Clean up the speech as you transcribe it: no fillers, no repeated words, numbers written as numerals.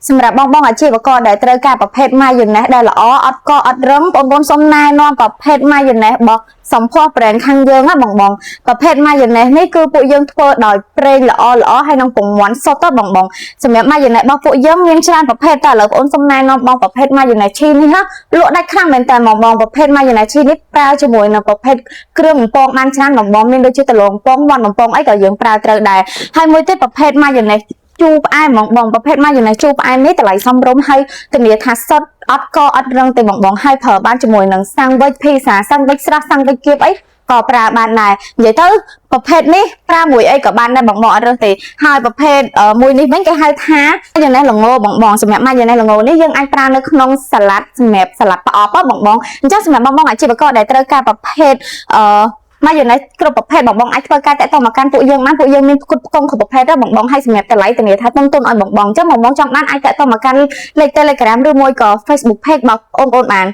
សម្រាប់បងបងអាជីវករដែលត្រូវការប្រភេទ mayonnaise ដែលល្អអត់កអត់រឹងបងបងសូមណែនាំប្រភេទ mayonnaise របស់សម្ផស្ស brand ខាងយើងណាបងបងប្រភេទ mayonnaise នេះគឺពួកយើងធ្វើដោយប្រេងល្អល្អហើយនឹងពងមាន់សុទ្ធទៅបងបងសម្រាប់ mayonnaise របស់ពួកយើងមានច្រើនប្រភេទតែឥឡូវបងអូនសូមណែនាំបងប្រភេទ mayonnaise cheese នេះណាលក់ដាច់ខ្លាំងមែនតើបងបងប្រភេទ mayonnaise cheese នេះប្រើជាមួយនឹងប្រភេទគ្រឿងបំពងបានច្រើនបងបងមានដូចជាដលងពងមាន់បំពងអីក៏យើងប្រើត្រូវដែរហើយមួយទៀតប្រភេទ mayonnaise ជូរផ្អែមហ្មងបងប្រភេទ mayonnaise ជូរផ្អែមនេះតម្លៃសមរម្យហើយធានាថាសុទ្ធអត់កអត់រឹងទេបងបងហើយប្រើបានជាមួយនឹងសាំងវិចភីសាសាំងវិចស្រស់សាំងវិចគៀបអីក៏ប្រើបានដែរនិយាយទៅប្រភេទនេះប្រើមួយអីក៏បានដែរបងបងអត់រើសទេហើយប្រភេទមួយនេះវិញគេហៅថា mayonnaise ល្ងបងបងសម្រាប់ mayonnaise ល្ងនេះយើងអាចប្រើនៅក្នុងសាឡាត់សម្រាប់សាឡាត់ប្រអប់ហ៎បងបងអញ្ចឹងសម្រាប់បងបងអាជីវករដែលត្រូវការប្រភេទmayonnaise គ្រប់ប្រភេទបងបងអាចធ្វើការតាក់ទងមកកាន់ពួកយើងបានពួកយើងមានផ្គត់ផ្គង់គ្រប់ប្រភេទដែរបងបងហើយសម្រាប់តម្លៃធានាថាទុនទុនឲ្យបងបងអញ្ចឹងបងបងចង់បានអាចតាក់ទងមកកាន់លេខ Telegram ឬមួយក៏ Facebook Page របស់បងប្អូនបាន។